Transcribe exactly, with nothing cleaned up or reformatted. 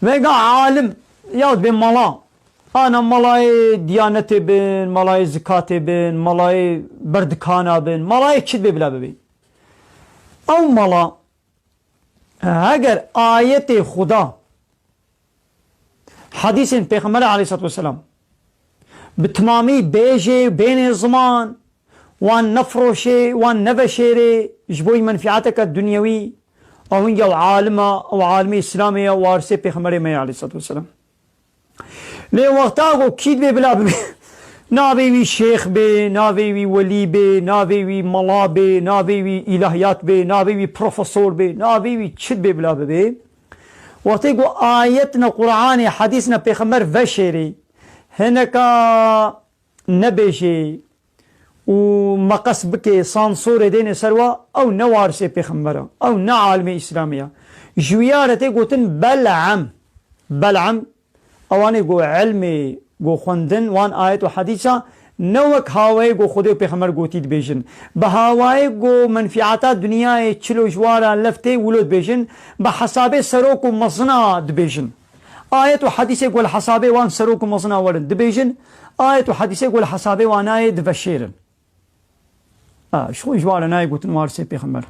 Vêga alim ya dibê mala. Ana malayê diyanetê bin, malayê zikatê bin, malayê berdikana bin, malayê çi dibê bila bibê. Ew mala, heger ayetê Xuda, hadîsên Pêxemberê aleyhissalatu vesselam bi timamî bêjê, bênê ziman, wan nefroşê, wan neveşêrê ji bo menfiateke dunyewî, ew hinga ew alima, ew alimê Îslamê ya, warisê Pêxemberê me ya aleyhissalatu vesselam. Lê wexta ku kî dibê bila bibê, navê wî şêx bê, navê wî welî bê, navê wî mala bê, navê wî îlahiyat bê, navê wî profesor bê, navê wî çi dibê bila bibê. Wextê ku ayetna Qur'anê, hadîsna Pêxember veşêrê, hineka nebêjê û meqes bike, sansorê dêne ser wa, ew ne warisê Pêxember e, ew ne alimê Îslamê ye. Ji wî ya re tê gotin bel'em. Bel'em, ewanê ku ilmê ku xwendin wan ayet û hadîsa ne wek hawayê ku Xwedê û Pêxember gotî dibêjin. Bi hawayê ku menfiata dinyayê çilo ji wa re lev tê wilo dibêjin, bi hesabê serok û mezina dibêjin. Ayet û hadîsê ku li hesabê wan serok û mezina werin dibêjin, ayet û hadîsê ku li hesabê wan nayê diveşêrin. Ha, ji xwe ji wan re nayê gotin warisê Pêxember.